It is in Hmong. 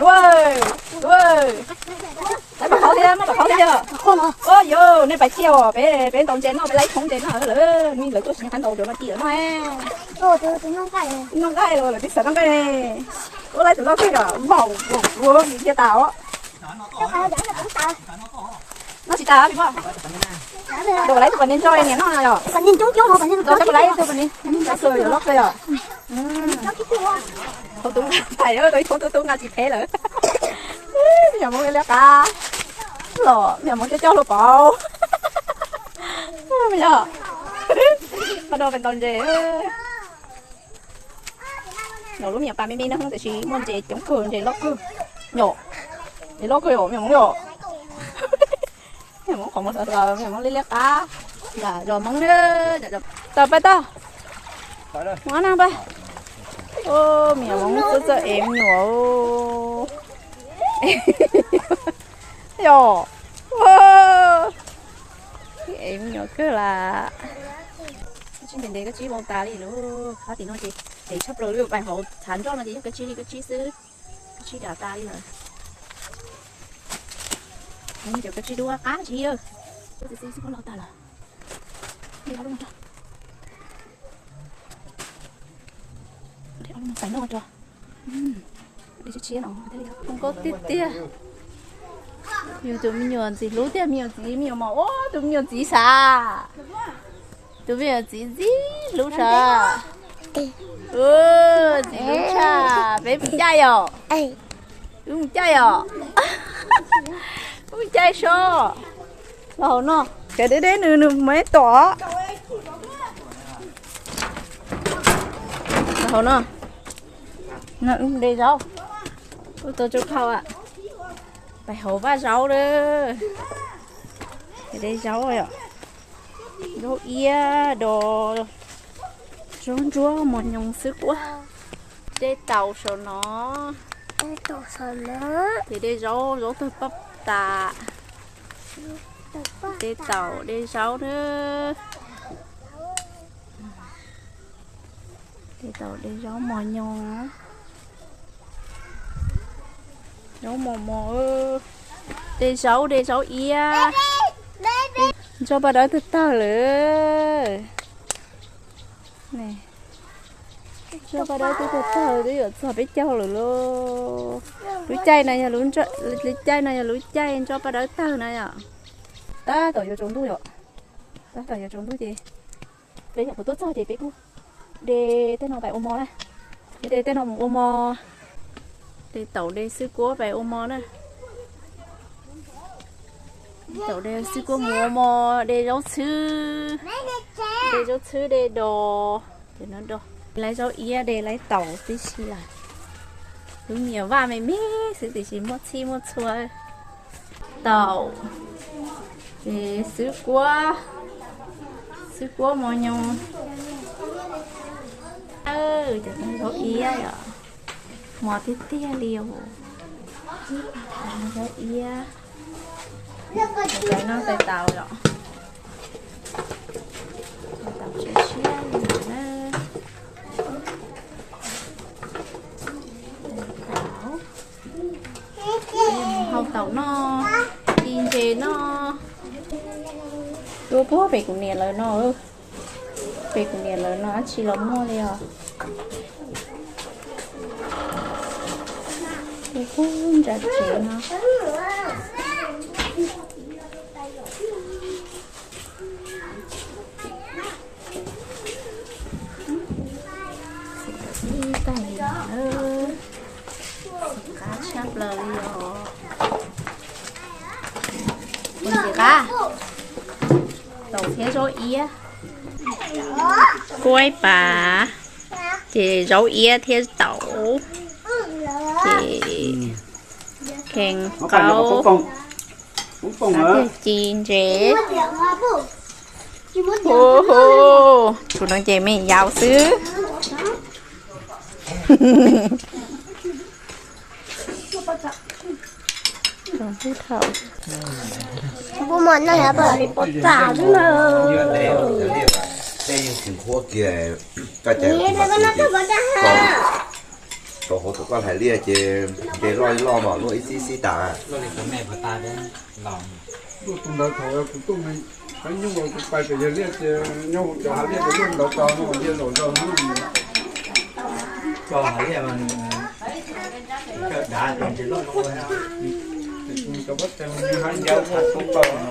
Ua, ua, pais pam qhauv thiab, muab pam qhauv thiab. Ua yus, nej pais thiab os, peb, peb ntaus ntses noj, peb laib thoob ntses noj lawm, lawv tuaj tsis nyob qab ntaus cov no tim lawm no. Noj nqaij los lawv twb xav noj nqaij. Ua laib tus loj kawg yom, npaum ua thiaj tas os. Noj tsis tas pis poj. Tus laib tus pas niag ntso niam noj no yom. Tus laib tus pas niag ntso, tus loj kawg yom. Thaum tub nqa pais, tau ib thoob tub tub nqa tsis phev lawm. Me nyuam Hmoob liab liab qab los, me nyuam Hmoob coj coj hlua pauv. Me nyuam, qhov no pes ntaus ntses. Nyuam lub me nyuam pas me me no tiam sis muaj ntses coob kawg, ntses loj kawg. Nyuam, ntses loj kawg yom, me nyuam Hmoob yom. Me nyuam Hmoob qhov muag, me nyuam Hmoob liab liab qab. Zos Hmoob na, tawm pais tau. Mus na pais. Me nyuam Hmoob txawj txawj ev me nyuam. Yom. Ev me nyuam kawg las. Koj tsib ntev ntev koj tsib vau tas li lawm. Qab tim no ces dev tshaj plaws li, pais hauv txhav nroj no ces yog koj tsib li koj tsib xwb. Koj tsib dav tas li lawm. Cov koj tsib duab qab tsis yog. Xwb xwb xwb los tas lawm. Nkauj tiag tiag. Yus tus me nyuam ntxim hlub tiag, me nyuam txiv, me nyuam mos, ua tus me nyuam txiv xav. Tus me nyuam txiv ntxim hlub sav. Ntxim hlub tshaj, peb mus caij yom. Wb mus caij yom. Wb mus caij so. Los hauv no, cov deb deb nws nws muab tom. Los hauv no, de zaub. Wb tau tso khau, pais hauv vaj zaub lawm. De zaub yom. Zaub iab, dos, zaub ntsuab, mos nyoos, xwb kuab. De taum saum no. Ces de zaub, zaub tawg paj tas. De taum de zaub na. De taum de zaub, mos nyoos. Zaub mos mos. De zaub, de zaub iab. Ntso paj dawb tawg tawg lawm. Ntso paj dawb twb tawg tawg, twb yuav txog peb caug lawm lauj. Lub caij no yog, lub caij no yog lub caij ntso paj dawb tawg na yom. Tab tom yuav tsaus ntuj yom. Tab tom yuav tsaus ntuj ces peb nyuam qhuav tuaj txog ces peb kuj de tej no pais ua mov na. De tej no mus ua mov. De taum de xwb kuab pais ua mov na. Taum de xwb kuab mus ua mov, de zaub txhwb. De zaub txhwb de dos. Ces no dos. Lawv zaub iab de lawv taum tib si lawm. Lub me nyuam vaj me me xwb tiam sis muaj txhij muaj txhua. Taum, ces xwb kuab, xwb kuab mos nyoos. Cov no zaub iab yom, mos tiag tiag li os. Zaub iab, tais no tais taum yom. Tais taum siab siab li na. Hau taum noj, ci ntses noj. Tuaj puag pem kuv niam lawv no, pem kuv niam lawv no dab tsi los muaj li os. Tuaj puag ntsa tsev no. Plaws li os. Ua ntxiv qab, taum thiab zaub iab, kuaib pas, ces zaub iab thiab taum, ces kheev qaub, ci ntsev. Hu hu, tsuas no ces me nyuam yaus xwb. Ua mov no yog pom li pom tas xwb na. Tej yeej tsis qhuav kiag, koj cais rau hauv tus koj hlais liaj ces nce loj loj mas luaj ib xib xib tas. Luaj tus ntawd thaum kuv tuaj me qab nyuj kuv pais pem yawg liaj ces nyob hauv cov hav liaj ces luaj ntawd tso no thiaj zaum zog hnub. Cov hav liaj mas nws dav ces nce loj loj. Cov pob txha nws hab ncauj txha tub tau no.